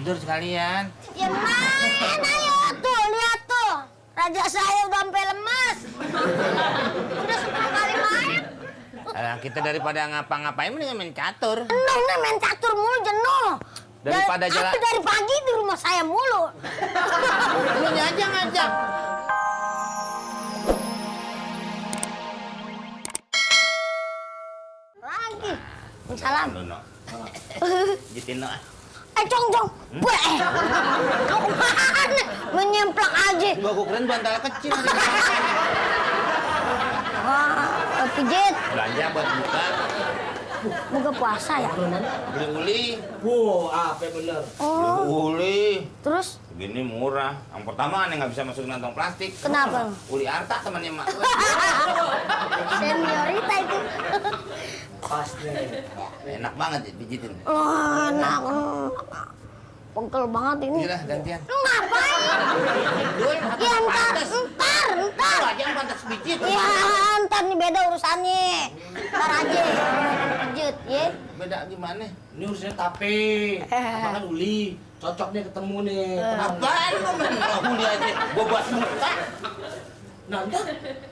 tidur sekalian. Ya main ayo tuh, lihat tuh. Raja saya udah sampai lemas. Udah 10 kali main. Kita daripada ngapa-ngapain mendingan main catur. Jenuh nih main catur mulu jenuh. Daripada jalan. Aku dari pagi di rumah saya mulu. Lu aja ngajak. Lagi. Salam. No. Jitin no. Jong. Gue Kamu mana? Menyemplak aja. Gua keren bantal kecil. Wah, pijit. Belanja buat buka. Buka puasa ya? Beli uli. Apa bener? Oh, Uli. terus Begini murah. Yang pertama aneh nggak bisa masukin kantong plastik. kenapa? Uli Arta temannya mak. Seniorita itu. Pas deh. Enak banget ya pijitin. Wah, enak. Pegel banget ini. Iya lah gantian. Lu ngapain? Dul, Ya ntar. Lu aja yang pantas pijit. Ya ntar nih beda urusannya. Ntar aja. Pijit, ya. Beda gimana? Ini urusannya tape. Makan uli. Cocok nih ketemu nih. Kenapa? Apaan lu main uli aja? Gua buat muka. Nah, ntar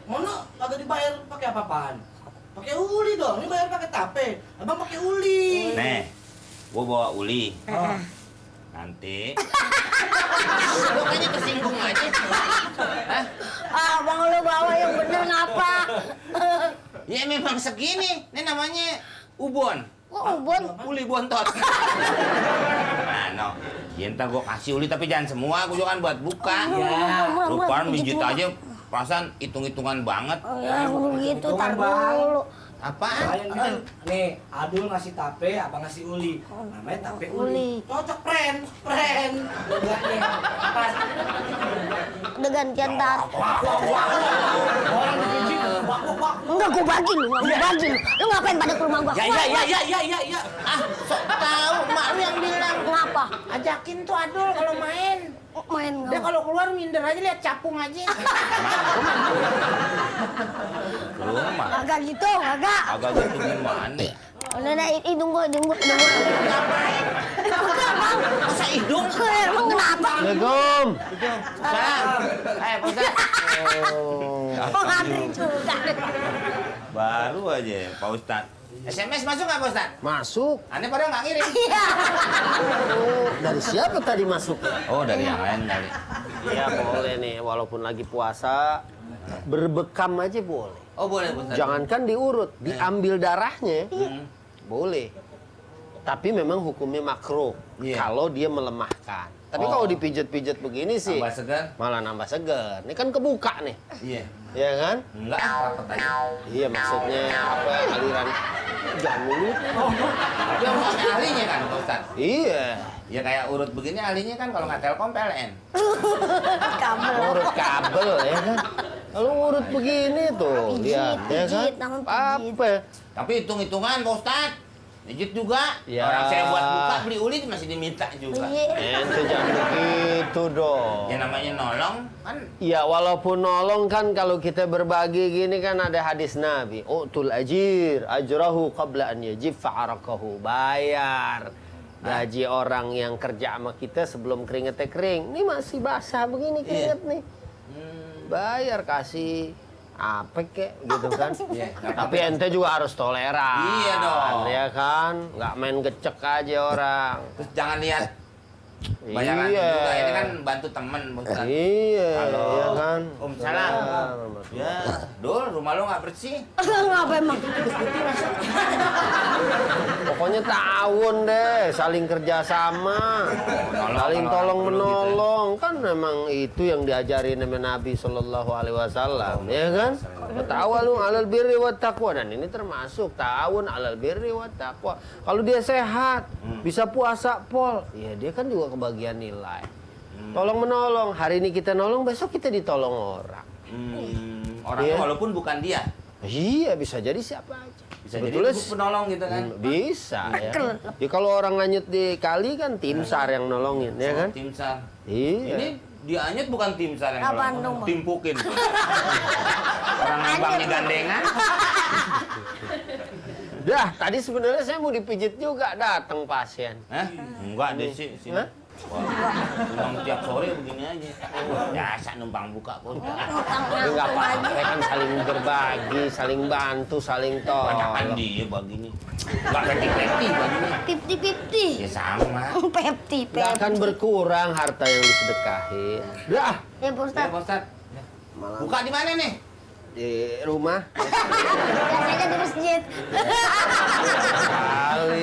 mana kagak dibayar pakai apa-apaan? Pakai uli dong. Ini bayar pakai tape. Abang pakai uli. Nih, gua bawa uli. Nanti. Lu kayaknya tersinggung aja. Hah? Bang lu bawa yang bener ngapa? Ya memang segini. Ini namanya ubon. Oh, Ubon. Uli bontot. Nah, no. Ya ntar gua kasih uli tapi jangan semua. Gua juga kan buat buka. Ya. Lu kan mijit aja. Perasaan hitung-hitungan banget. Oh ya, begitu, Hitungan, tar Bang. dulu. Apaan? Sayang kan, nih Adul ngasih tape, abang ngasih uli. Namanya tape Uli. uli. Cocok, friend. Bedanya. Pas. Udah gantian tar. Orang dipijit. Wak. Enggak, gua bagi lu. Lu ngapain pada ke rumah gua? Ya. Ah, sok tahu mak lu yang bilang. Ngapa? Ajakin tuh Adul kalau main. Main Dia ngapa? kalau keluar minder aja lihat capung aja. Rumah. Agak gitu, agak. Agak gitu gimana? Udah, hidung gua. Ngapain? Enggak, Bang. Masa hidung? Emang kenapa? Assalamualaikum. Salam. Pak Ustadz. Oh, ngantri juga. Baru aja Pak Ustadz. SMS masuk nggak Pak Ustadz? Masuk. Aneh pada nggak ngirim. Iya. Oh, dari siapa tadi masuk? Oh dari yang lain kali. Iya boleh nih, walaupun lagi puasa, berbekam aja boleh. Oh boleh Pak Ustadz. Jangankan diurut, diambil darahnya, Hmm. boleh. Tapi memang hukumnya makruh Iya. kalau dia melemahkan. Tapi Oh. kalau dipijat-pijat begini sih, Tambah segar? malah nambah segar. Ini kan kebuka nih, Iya. ya kan? Enggak, rapet aja. Iya maksudnya apa aliran jamu? Dia maksudnya ahlinya kan Pak Ustadz? Iya. Ya kayak urut begini ahlinya kan kalau nggak Telkom PLN. Urut kabel ya kan. Kalau urut begini tuh, lihat ya kan. pijit, namanya pijit. Apa? Tapi hitung-hitungan Pak Ustadz. Pijit juga. Ya. Orang saya buat buka beli uli masih diminta juga. Iya. Ente jangan begitu dong. Ya namanya nolong kan. Ya walaupun nolong kan kalau kita berbagi gini kan ada hadis Nabi. Utul ajir ajrahu qabla an yajif fa'arakahu. Bayar gaji orang yang kerja sama kita sebelum keringetnya kering. Ini masih basah begini keringet nih. Bayar kasih apa kek gitu kan. Iya, nggak Tapi apa-apa. ente juga harus toleran. Iya dong. Ya kan? Nggak main gecek aja orang. Terus jangan lihat bayaran Iya. juga. Ini kan bantu temen Pak Ustadz. Iya, Halo. ya kan? Salam. Ya, Dul, rumah lu nggak bersih. Ngapa emang? Pokoknya ta'awun deh, saling kerjasama, saling tolong menolong. Kan memang itu yang diajarin sama Nabi Shallallahu Alaihi Wasallam, ya kan? Ta'awun alal birri wat taqwa, dan ini termasuk ta'awun alal birri wat taqwa. Kalau dia sehat, bisa puasa pol, ya dia kan juga kebagian nilai. Tolong menolong, hari ini kita nolong, besok kita ditolong orang. Orangnya Iya. walaupun bukan dia. Iya, bisa jadi siapa aja. Bisa Sebetulnya jadi penolong gitu kan. bisa ya. Ya kalau orang nganyut di kali kan tim SAR yang nolongin, ya kan? Tim SAR. Iya. Ini dia anyut bukan tim SAR yang Apaan nolong. dong, Bang? Timpukin. Orang abangnya gandengan. Dah, tadi sebenarnya saya mau dipijit juga, datang pasien. Hah? Enggak deh sih. Sini. Hah? Memang tiap sore begini aja. Biasa numpang buka kok. Ini nggak apa-apa kan saling berbagi, saling bantu, saling Banyakan tolong. dia baginya. Nggak peti-peti baginya. 50-50. Ya sama. Pepti, Nggak akan berkurang harta yang disedekahin. Dah, Ya Pak Ya Ustadz. Pak Ustadz. Buka di mana nih? di rumah. Biasanya di masjid. Kali.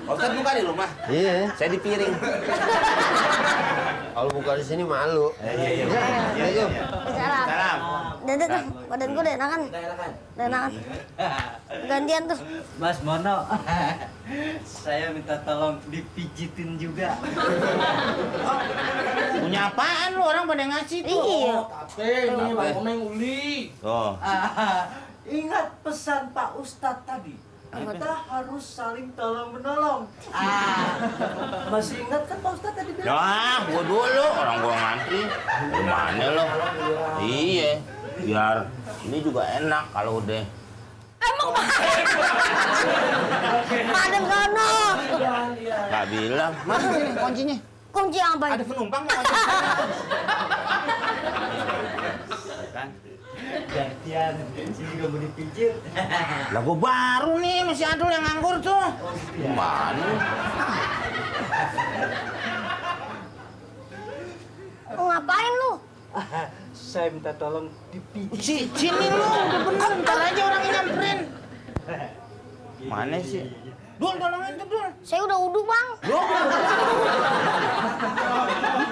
Pak Ustadz buka di rumah. Iya. Saya di piring. Kalau buka di sini malu. Iya. Salam. Salam. Dadah tuh, badan gue udah enakan. Udah enakan. Gantian tuh. Mas Mono, saya minta tolong dipijitin juga. Punya apaan lu? Orang pada ngasih tuh. Iya. Tapi ini Bang Komeng uli. Oh. Ingat pesan Pak Ustadz tadi. Kita harus saling tolong menolong. Masih ingat kan Pak Ustadz tadi bilang? Ya, gua dulu orang gua ngantri. Gimana lo? Iya. Biar ini juga enak kalau udah. Emang Madem kono. Gak bilang. Mas, ini kuncinya. Kunci apa? Ada penumpang mau masuk. Kan? Gantian, sini juga mau dipijit. Lah gua baru nih, masih Adul yang nganggur tuh. Gimana? Mau ngapain lu? Saya minta tolong dipijit. Sini lu, udah bener. Ntar aja orangnya nyamperin. Mana sih? Dul, tolongin tuh, Dul. Saya udah udu, Bang.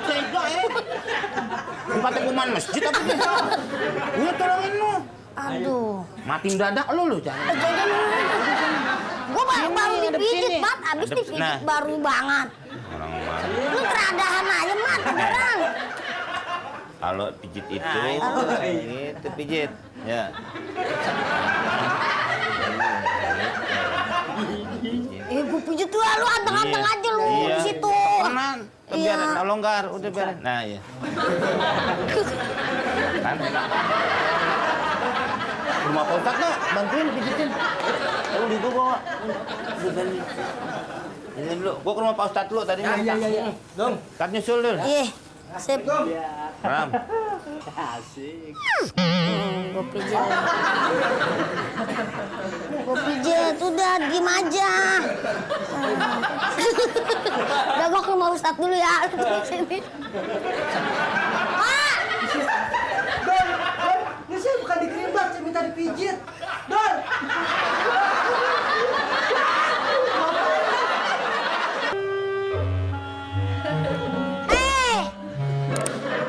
Tega ya. Tempatnya kuman masjid apa sih? Iya, tolongin lu. Aduh. Mati mendadak lu jangan. Jangan. Gua baru Sini, dipijit, sini. Mat. Abis Adep, dipijit nah. baru banget. Orang mana? Lu keradahan aja, Mat. Beneran. Kalau pijit itu, itu pijit. Ya. Gua pijit tuh lu anteng-anteng aja lu di situ. Tenang. Iya. Biar longgar, udah biar. Nah, iya. Kan? Rumah Pak Ustadz no, bantuin pijitin. Ayo di gua bawa. Ini dulu, gua ke rumah Pak Ustadz dulu tadi. Iya. Dong. Kat nyusul dulu. Iya. Sip. Ram. Asik. Gua pijit. Gua pijit, udah diem aja. Udah gua ke rumah Ustadz dulu ya. Sini. Pak! Don, ini saya bukan dikerimbat, saya minta dipijit. Don!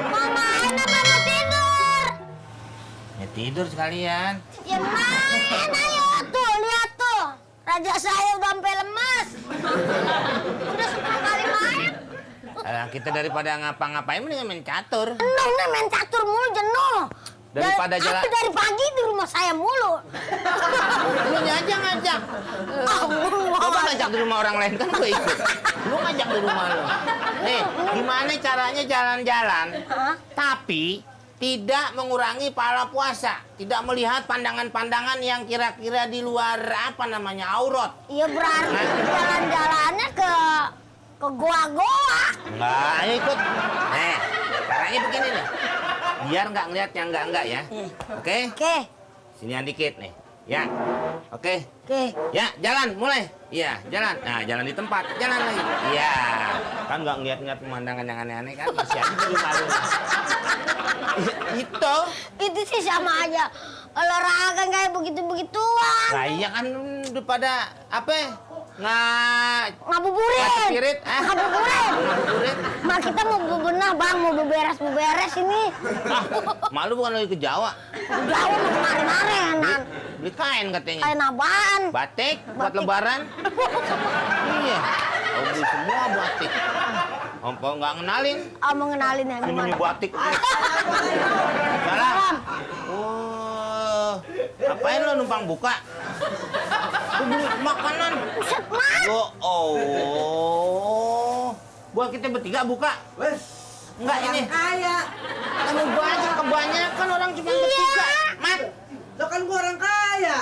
Mau main apa mau tidur? Ya tidur sekalian. Ya main ayo tuh, lihat tuh. Raja saya udah sampai lemas. Udah 10 kali main. Kita daripada ngapa-ngapain mendingan main catur. Enuh nih main catur mulu jenuh. Daripada jalan- Aku dari pagi di rumah saya mulu. Lu aja ngajak. Coba ngajak di rumah orang lain kan gue ikut. Lu ngajak di rumah lu. Nih, gimana caranya jalan-jalan Hah? tapi tidak mengurangi pahala puasa, tidak melihat pandangan-pandangan yang kira-kira di luar apa namanya aurat. Iya berarti jalan-jalannya ke goa-goa. Enggak, ayo ikut. Nih, caranya begini nih. Biar nggak ngeliat yang enggak ya. Oke? Oke, Sinian dikit nih. Ya. Oke. oke. Ya, jalan, mulai. Iya, jalan. Nah, jalan di tempat. Jalan lagi. Iya. Kan nggak ngeliat-ngeliat pemandangan yang aneh-aneh kan. Masih aja di malu. Itu. Itu sih sama aja. Olahraga kayak begitu-begituan. Nah, iya kan udah pada apa? Ngabuburit. Ngabuburit. Ngabuburit. Ngabuburit. Mak kita mau bebenah bang, mau beberes ini. Malu bukan lagi ke Jawa. Jauh mau kemarin-kemarin. Beli kain katanya. Kain apaan? Batik buat Batik. lebaran. Iya. Oh, beli semua batik. Apa nggak ngenalin? Mau ngenalin yang Ini gimana? batik. Salah. Oh, apain lo numpang buka? Lu beli makanan. Buset, Mat. Oh. Buat kita bertiga buka. Wes, Enggak ini. kaya. Kamu gua aja kebanyakan orang cuma bertiga. Mat. Lo kan gua orang kaya.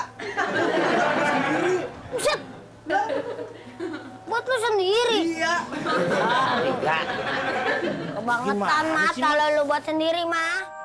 Buset. Buat lu sendiri. Iya. Enggak. Bangetan mah sih, Ma? kalau lu buat sendiri mah.